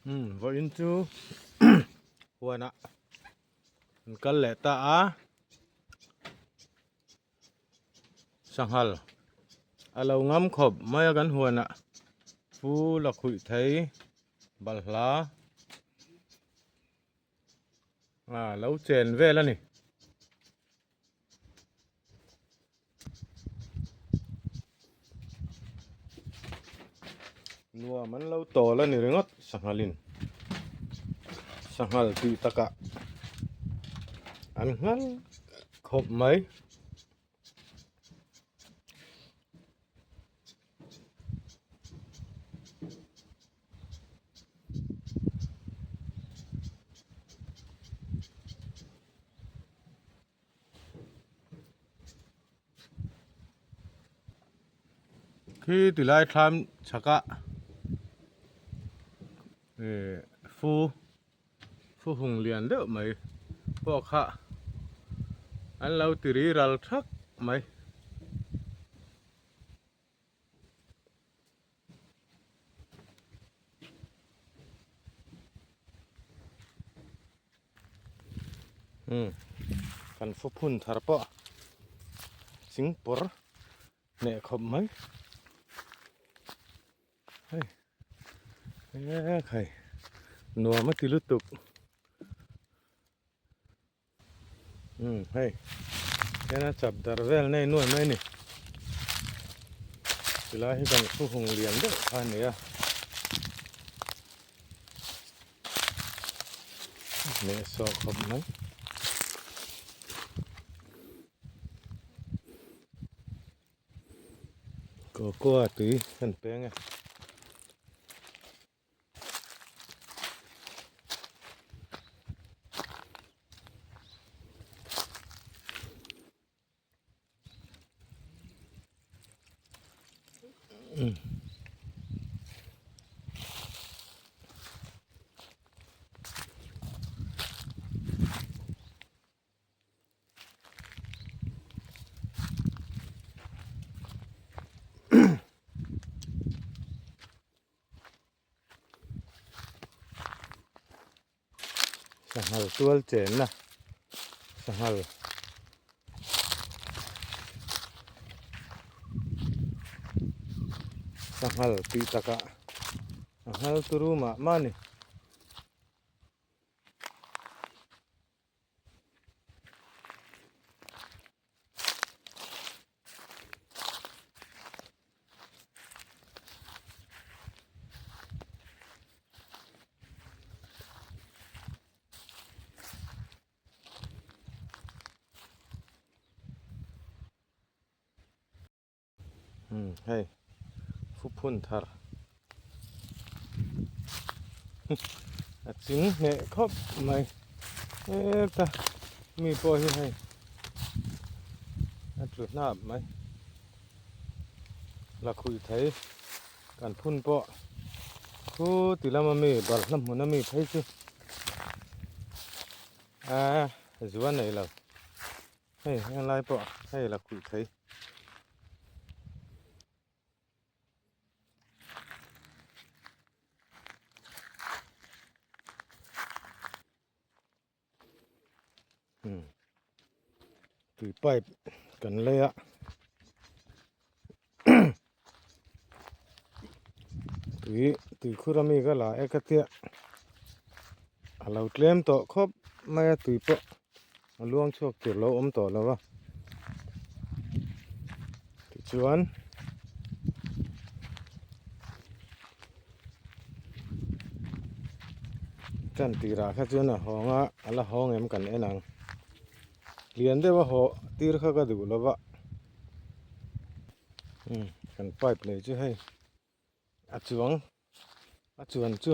Umm vawiin chu huanah an kal leh ta a sanghal a lo ngam khawp mai a kan huanah pu la khuih thei balhla a lo chen vel a ni. Nuam an lo tawl a ni ringawt sanghalin sanghal tih takah an nghal khawp mai. Khi ti lai thlam chhak a eh fu fu hung lian deuh mai pawh kha an lo ti ri ral thak mai. Umm kan fu phun thar pawh ching pawr hneh khawp mai hei he khai nuam a ti lutuk umm hei hena chap dar vel nei nuai mai a ni tilai hi kan fu hung lian deuh kha a ni a. Leh sawh khawp mai. Cocoa tui kan peng e. Sanghal tual chenna sanghal sanghal tih takah a nghal turu mah mah a ni. Umm hei fu phun thar a ching hneh khawp mai heta mi pawh hi hei a tlu hnap mai la khuih thei kan phun pawh khu ti lama mi balhla hmun ami phei chu a zuan nei lo. Hei helai pawh hei la kulh thei. Tui pipe kan lei a tui tui khur ami ka la e ka tia a lo tlem tawh khawp mai a tui pawh a luang chhuak tur lo awm tawh lo a tichuan tan tirah kha chuan a hawng a a la hawng em kan en ang lian deuh a hawh tir kha ka duh lo va umm kan pipe lei chu hei a chuang a chuan chu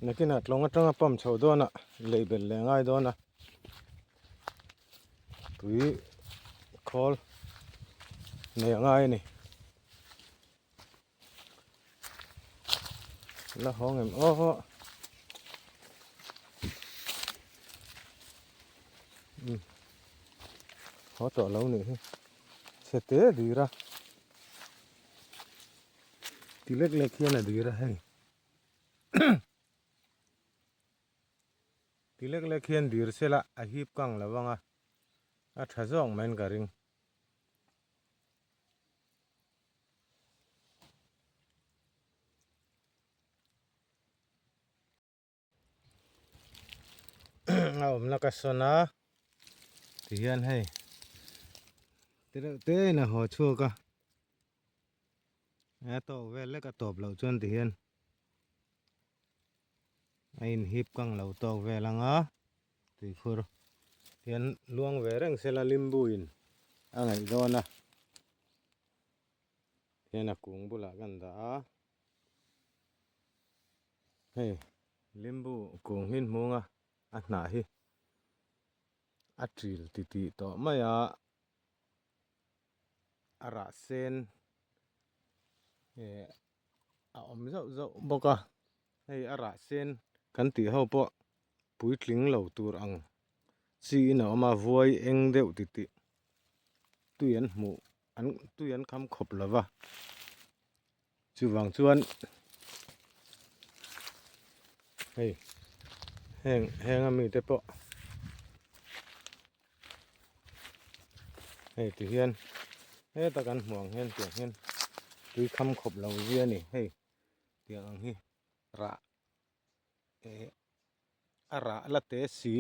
nakinah tlawng atanga pump chhoh dawnah lei belh leh a ngai dawn a tui khawl nei a ngai a ni la hawng em aw umm haw tawh lo nih hi chhe te dir a. Ti lek lek hian a dir a hei. Ti lek lek hian dir sela a hip kang lo ang a, a tha zawk maiin ka ring. A awmna ka sawn a tihian hei te reuh te in a haw chhuak a a tawk vel lek a tawp loh chuan tihian a inhip kang lo tawk vel ang a tuikhur hian luang ve reng sela limbu in a ngaih dawn a tihian a kung bulah kan dah a. Hei limbu kung hin hmung a a hnah hi a ṭil titih tawh mai a a rah sen eh a awm zauh zauh bawk a hei a rah sen kan tih ho pawh puitling lo tur ang chi in a awm a vuai eng deuh titih tui an hmuh an tui an kham khawp lo va. Chuvang chuan hei heng heng a mite pawh hei ti hian heta kan hmuh ang hian tiang hian tui kham khawp lo zia a ni hei tiang ang hi rah eh a rah la te si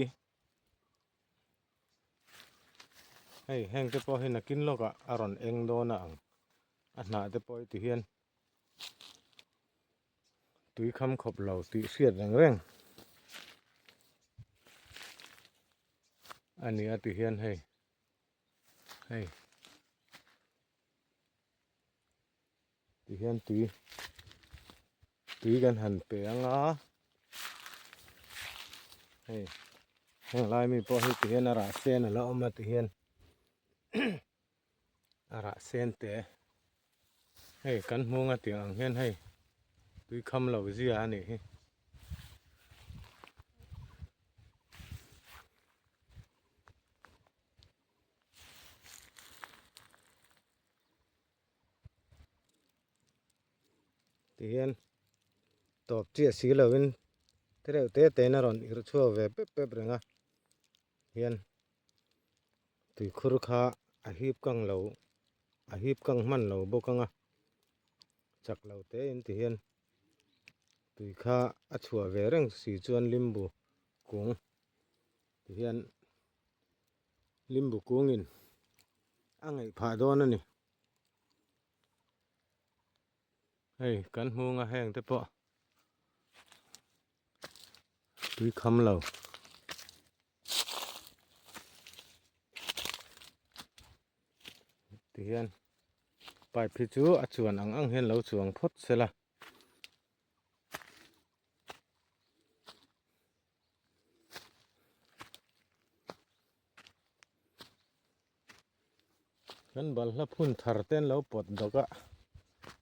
hei heng te pawh hi nakin lawkah a rawn eng dawn a ang. A hnah te pawh hi ti hian tui kham khawp lo tih hriat reng reng a ni a ti hian hei hei ti hian tui tui kan han pe ang a hei heng lai mi pawh hi ti hian a rah sen a la awm a ti hian. A rah sen te hei kan hmung a tiang ang hian hei tui kham lo zia a nih hi. Tihian tawp chiah si lovin tereuh te te in a rawn irh chhuak ve pep pep reng a hian. Tuikhur kha a hip kang lo a hip kang hman lo bawk ang a chak lo te in ti hian tui kha a chhuah ve reng si chuan limbu kung ti hian limbu kung in a ngaih phah dawn a ni hei kan hmung a heng te pawh tui kham lo. Tihian pipe hi chu a chuan ang ang hian lo chuang phawt sela. Kan balhla phun thar te an lo pawt dawk a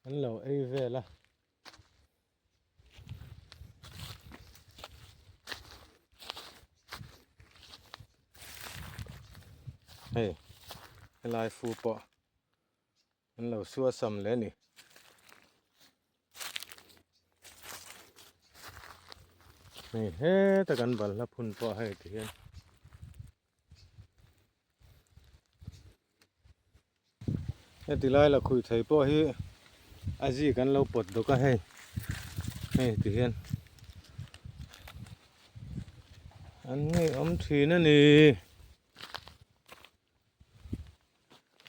an lo ei vel a. Hei helai fu pawh an lo suah sam leh a ni. Hei heta kan balhla phun pawh hei ti hian Heti lai la khuih thei pawh hi a zik an lo pawt dawk a hei hei ti hian an ngei awm thin a ni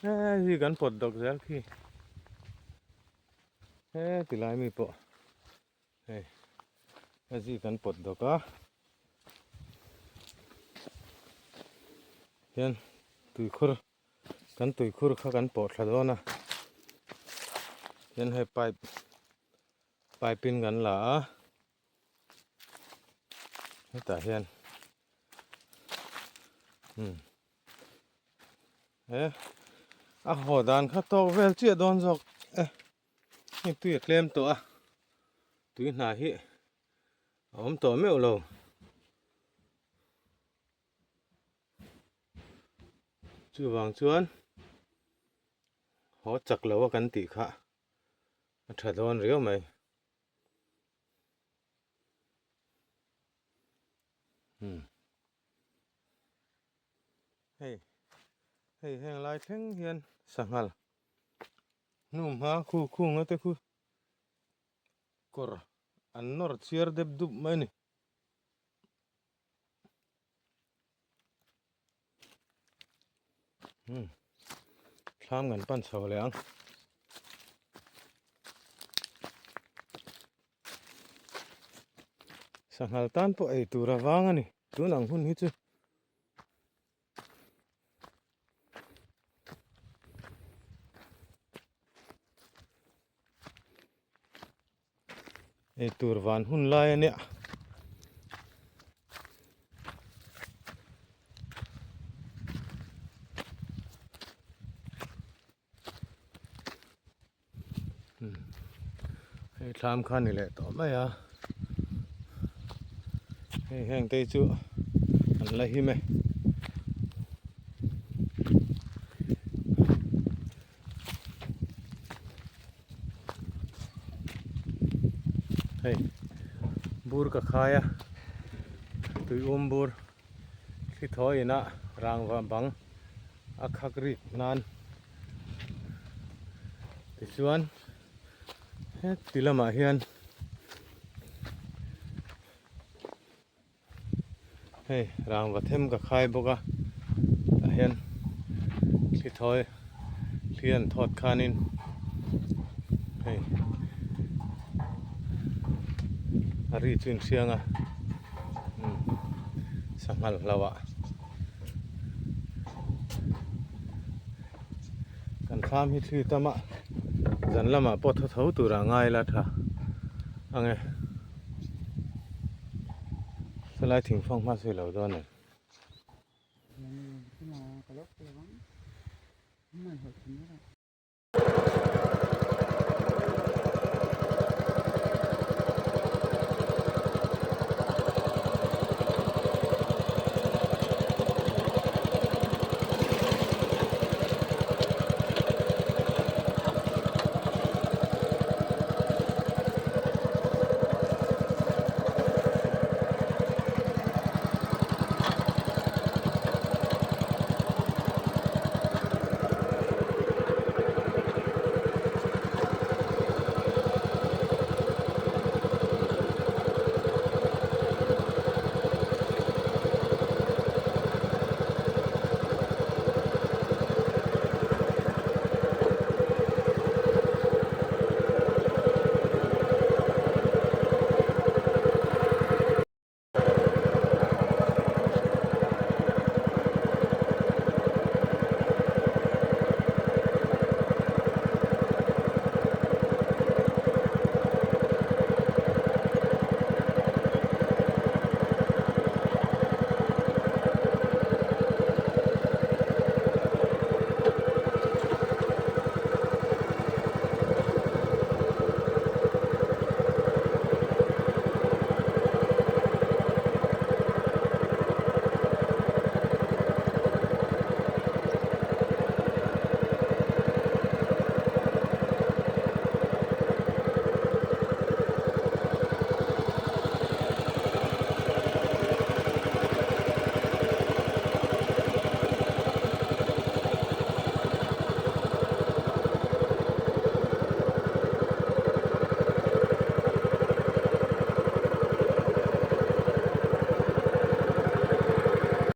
he zik an pawt dawk zel khi heti lai mi pawh hei a zik an pawt dawk a hian tuikhur kan tuikhur kha kan pawh thla dawn a hian hei pipe pipe in kan la a hetah hian umm he a haw dan kha tawk vel chiah dawn zawk e hei tui a tlem tawh a tui hna hi a awm tawh meuh lo. Chuvang chuan haw chak lo a kan tih kha a tha dawn riau mai. Hmm. Hei hei heng lai thleng hian sanghal hnum hma khu khunga te khu kawr an nawr chhiar dep dup mai a ni. Hmm. Thlam kan pan chho leh ang. Sanghal tan pawh ei tur a vang a ni. Tun ang hun hi chu Ei tur van hun lai a nia. Hei thlam kha ni leh tawh mai a. Hei heng te chu an la him e. Hei bur ka khai a tui um bur thli thawi inah rangva bang a khak rik nan tichuan heti lamah hian Hei rangva them ka khai bawk a tah hian thli thawi thli an thawt khanin hei a ri chu inhriang a umm sanghal hlauh ah kan thlam hi thli tam a zan lamah pawh thaw tho turah ngai la tha ang e. Helai thingfang hma sawi lo dawn em?